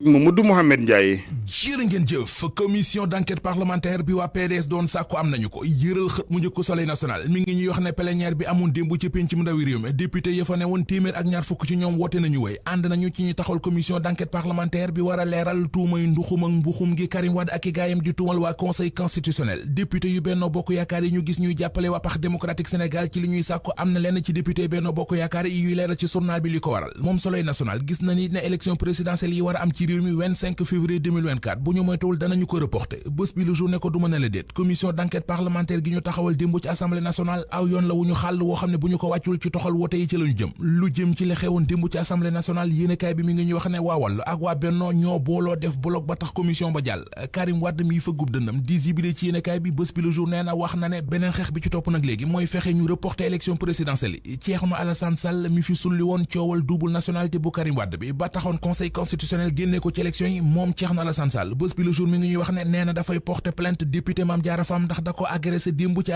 Mamadou Mohamed Ndiaye. jërë ngeen jëf commission d'enquête parlementaire bi waa PDS doon sàkku am nañu ko yëral xët mu njëkk Soleil national mi ngi ñuy wax ne plénière bi amoon démb ci pénc mu ndawi réew mi député ya fa ne woon téeméer ak ñaar fukk ci ñoom woote nañu wéy ànd nañu ci ñu taxawal commission d'enquête parlementaire bi war a leeral tuumay nduxum ak mbuxum gi Karim Wade ak i gaayam di tuumal waa conseil constitutionnel député yu Benno Bokk Yaakaar yi ñu gis ñuy jàppale waa Parti démocratique Sénégal ci li ñuy sàkku am na lenn ci député Benno Bokk Yaakaar yi yuy leeral ci journal bi li ko waral moom Soleil national gis na ni ne élection présidentielle yi war a am ci réew mi 25 février 2024 bu ñu moytuwul danañu ko reporté bés bi le jour ne ko du mën a la déet commission d'enquête parlementaire gi ñu taxawal démb ci assemblée nationale aw yoon la wu ñu xàll woo xam ne bu ñu ko wàccul ci toxal wote yi ci lañu jëm lu jëm ci li xewoon démb ci assemblée nationale yéenekaay bi mi ngi ñuy wax ne waa Wallu ak waa Benno ñoo booloo def bloc ba tax commission ba jàll Karim Wade mi fa gub dëndam di zibile ci yéenekaay bi bés bi le jour nee na wax na ne beneen xeex bi ci topp nag léegi mooy fexe ñu reporté élection présidentielle yi Thierno Alassane Sall mi fi sulli woon coowal double nationalité bu Karim Wade bi ba taxoon conseil constitutionnel génnee ko ci élection yi moom Thierno Alassane Sall bés bi le jour mi ngi ñuy wax ne nee na dafay porter plainte député Mame Diarra Fam ndax da ko agressé démb ci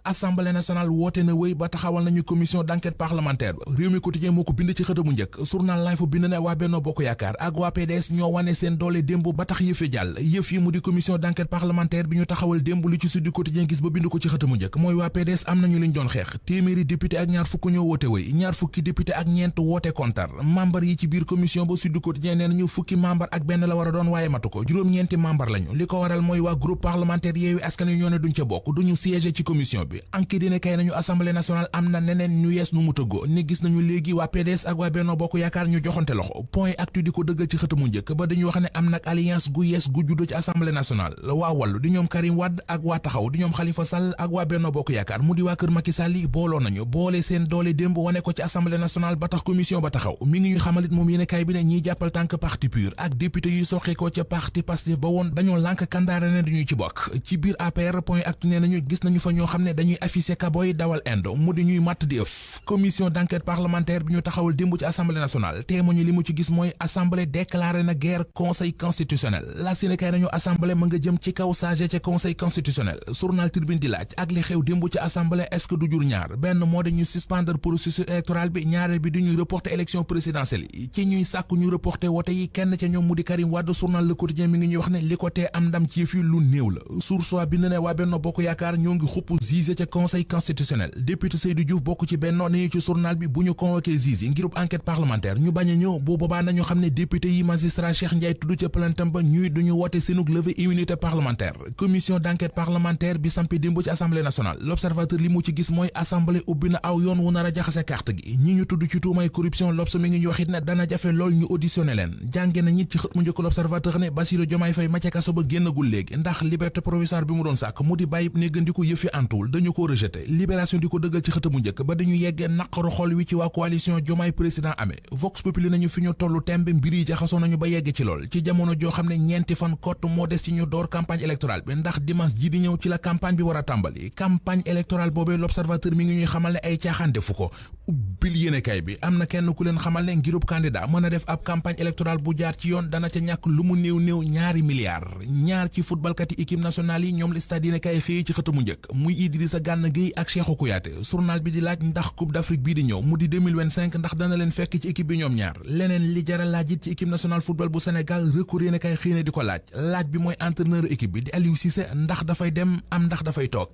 assemblée nationale woote na wéy ba taxawal nañu commission d'enquête parlementaire ba réew mi quotidien moo ko bind ci xëtamu njëkk journal L'Info bind ne waa Benno Bokk Yaakaar ak waa PDS ñoo wane seen doole démb ba tax yëf yi jàll yëf yi mu di commission d'enquête parlementaire bi ñu taxawal démb lu ci Sud Quotidien gis ba bind ko ci xëtamu njëkk mooy waa PDS am nañu liñ doon xeex téeméeri député ak ñaar fukk ñoo woote wéy ñaar fukki député ak ñeent woote kontar membre yi ci biir commission ba Sud Quotidien nee nañu fukki membre ak benn la war a doon waaye matu ko juróom-ñeenti membre lañu li ko waral mooy waa groupe parlementaire Yewwi Askan Wi ñoo ne duñ ca bokk duñu siéger ci commission bi enquête dina kay nañu assemblée nationale am na neneen ñu yees nu mu tëggoo ni gis nañu léegi waa PDS ak waa Benno Bokk Yaakaar ñu joxante loxo point actu di ko dëggal ci xëtamu njëkk ba dañuy wax ne am nag alliance gu yees gu juddoo ci assemblée nationale waa Wallu di ñoom Karim Wade ak waa Taxaw di ñoom Khalifa Sall ak waa Benno Bokk Yaakaar mu di waa kër Macky Sall yi booloo nañu boole seen doole démb wane ko ci assemblée nationale ba tax commission ba taxaw mi ngi ñu xamalit moom yéene kaay bi ne ñiy jàppal tànk parti pur ak député yuy soxee ko ca parti Pastef ba woon dañoo lànk kandaare ne dañuy ci bokk ci biir APR point actu nee nañu gis nañu fa ñoo xam ne dañuy affiché kaboy dawal indo mu di ñuy matt di ëf commission d'enquête parlementaire bi ñu taxawal démb ci assemblée nationale témoigne li mu ci gis mooy assemblée déclaré na guerre conseil constitutionnel la Sénégal nañu assemblée ma nga jëm ci kaw sage ca conseil constitutionnel journal Tribune di laaj ak li xew démb ci assemblée est-ce que du jur ñaar benn moo dañu suspendre processus électoral bi ñaareel bi duñuy reporter élection présidentielle yi ci ñuy sàkku ñu reporter wote yi kenn ca ñoom mu di Karim Wade journal Le Quotidien mi ngi ñuy wax ne li ko tee am ndam ci yëf yi lu néew la Source A bind ne waa Benno Bokk Yaakaar ñoo ngi xupp juge ca conseil constitutionnel député Seydou Diouf bokk ci Benno nañu ci journal bi bu ñu convoqué juge yi ngirub enquête parlementaire ñu bañ a ñëw bu boobaa nañu xam ne député yi magistrat Cheikh Ndiaye tudd ca plaintam ba ñuy duñu woote seenug levée immunité parlementaire commission d'enquête parlementaire bi sampi démb ci assemblée nationale l'observateur li mu ci gis mooy assemblée ubbi na aw yoon wu nar a jaxase carte gi ñi ñu tudd ci tuumay corruption l'Obs mi ngi ñu waxit ne dana jafe lool ñu auditionné leen jànge na ñit ci xët mu njëkk l'observateur ne Bassirou Diomaye Faye ma ca kaso ba génnagul léegi ndax liberté provisoire bi mu doon sàkk mu di bàyyib néggandiku yëfi antuwul dañu ko rejeté libération di ko dëggal ci xëtamu njëkk ba dañu yeggee naqaru xol wi ci waa coalition Diomaye président amee Vox Populi nañu fi ñu tollu tembe mbir yi jaxasoo nañu ba yegg ci lool ci jamono joo xam ne ñeenti fan kott moo des ci ñu door campagne électorale bi ndax dimanche ji di ñëw ci la campagne bi war a tàmbali campagne électorale boobee l'observateur mi ngi ñuy xamal ne ay caaxaan defu ko ubbil yéenekaay bi am na kenn ku leen xamal ne ngirub candidat mën a def ab campagne électorale bu jaar ci yoon dana ca ñàkk lu mu néew ñaari milliards ñaar ci footballkat yi équipe nationale yi ñoom la stade yéenekaay xëy ci xëtamu njëkk muy Idrissa Gana Gueye ak Cheikhou Kouyaté journal bi di laaj ndax coupe d'Afrique bii di ñëw mu di 2025 ndax dana leen fekk ci équipe bi ñoom ñaar leneen li jara laaj it ci équipe nationale football bu Sénégal recours yéenekaay xëy na di ko laaj bi mooy entraîneur équipe bi di Aliou Cissé ndax dafay dem am ndax dafay toog